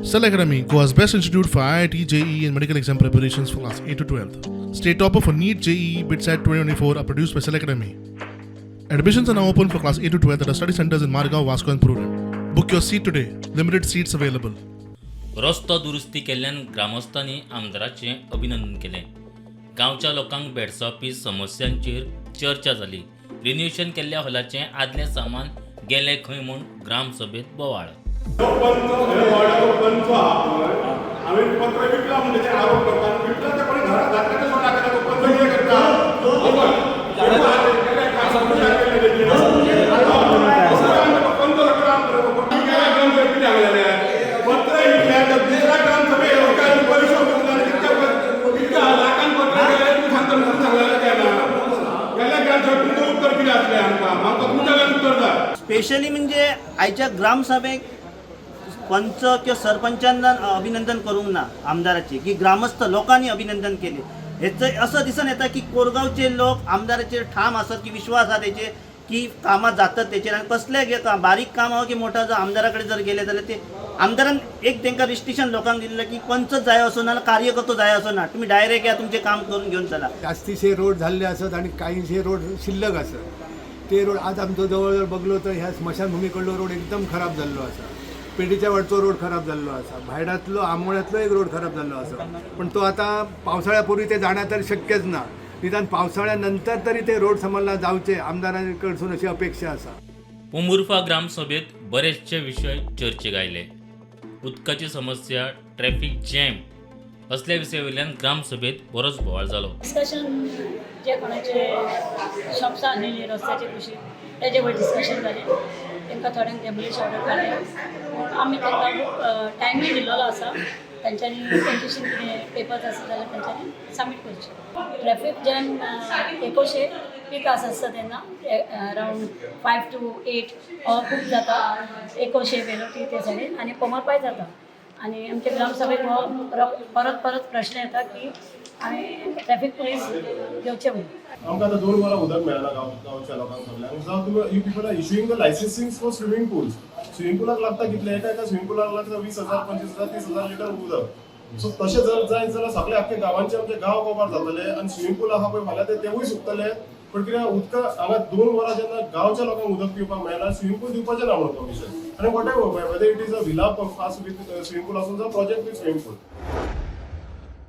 Cell Academy, Goa's best institute for IIT, JEE, and medical exam preparations for class 8 to 12. State topper for NEET, JEE, BITSAT 2024 are produced by Cell Academy. Admissions are now open for class 8 to 12 at our study centers in Margao, Vasco, and Prudent. Book your seat today. Limited seats available. रस्तो दुरुस्ती केल्ल्यान ग्रामस्थांनी आमदाराचें अभिनंदन केलें. गांवच्या लोकांक भेडसावपी समस्यांचेर चर्चा जाली. रिनोव्हेशन केल्ल्या हॉलाचें आदलें सामान गेलें खंय म्हूण ग्रामसभेंत बोवाळ. तो पंच, हे वॉर्डाचो पंच आहा पळय, हांवें पत्र विकला म्हूण तेचेर आरोप करता आनी विकला ते कोणी घरात घातले ते सोडा केला. तो पंच कितें करता? पत्र विकल्या तर दुसऱ्या ग्रामसभे परिश्रम कितक्या लाखान पत्र गेले तुमी सांगता म्हणून सांगलेलें काय ना. गेल्या ग्रामसभेत तुमचें उत्तर कितें आसलें आमकां? म्हाका तुमच्या कडल्यान उत्तर जाय. स्पेशली म्हणजे आयच्या ग्रामसभेक पंच किंवा सरपंचांना अभिनंदन करूंक ना आमदाराचे, की ग्रामस्थ लोकांनी अभिनंदन केले. हेच असं दिसून येता की कोरगांवचे लोक आमदाराचेर ठाम आसत की विश्वास आसा तेचेर की कामां जातात तेचेर. आनी कसलें काम, बारीक काम आहा की मोठा, जर आमदारा कडेन जर गेले जाल्यार ते आमदारान एक तांकां रिस्ट्रिक्शन लोकांक दिल्लें की पंचच जाय असो ना, कार्यकर्तो जाय असो ना, तुमी डायरेक्ट या, तुमचें काम करून घेवन चला. जास्तीचे रोड झालेले असत आणि काहीशे रोड शिल्लक असत. ते रोड आज आमचो जवळ जवळ बघलो तर ह्या स्मशानभूमीकडलो रोड एकदम खराब जाल्लो आसा. पेडीच्या वटचो रोड खराब जाल्लो आसा. भायडांतलो, आमोळ्यांतलो एक रोड खराब जाल्लो आसा, पण तो आता पावसाळ्यापूर्वी ते जाण्या तर शक्यच ना. निदान पावसाळ्या नंतर तरी ते रोड समजला जावचे, आमदारां कडसून अशी अपेक्षा आसा. पोंबुर्फा ग्रामसभेत बरेचशे विशय चर्चेक आयले. उदकाची समस्या, ट्रॅफिक जॅम असल्या विशया वयल्यान ग्रामसभेत बरोच बोवाळ जालो. डिस्कशन, जे कोणाचे शॉप्सां आसलेली रस्त्याचे कुशीक, तेजे वयर डिस्कशन जालें. तांकां थोड्यांक डेमोलिश ऑर्डर काडले, पूण आमी तांकां टायमूय दिल्लो आसा. तांच्यांनी तेंच्याशीन कितें पेपर्स आसा जाल्यार तेंच्यांनी सबमीट करचे. ट्रॅफीक जॅम एकोशे पीक आस आसता तेन्ना अरावंड 5 टू 8 खूब जाता एकोशे, वेलोटी ते सायडीन आनी कोमरपाय जाता. आनी आमच्या ग्रामसभेक हो परत परत प्रश्न येता की आमी ट्रॅफीक पुलीस घेवचे म्हणून. आमकां आतां 2 वरां उदक मेळना गांवच्या लोकांक सगल्यांक. जावं तुमी, you people are issuing the licensing for swimming pools. Swimming पुलाक लागता कितले? एका एका स्विमींग पुलाक लागता 20,000, 25,000, 30,000 लिटर उदक. सो तशें जर जायत जाल्यार सगळे आख्खे गांवांचे आमचे गांव गोबार जातले आनी स्विमींग पूल आहा पळय फाल्यां ते तेवूय सुकतले. पण कितें, उदका हांगा 2 वरां जेन्ना गांवच्या लोकांक उदक पिवपाक मेळना, स्विमींग पूल दिवपाचें ना म्हणून परमिशन. आनी whatever, whether it is a villa pass with swimming pool आसूं जावं प्रोजेक्ट विथ स्विमींग पूल.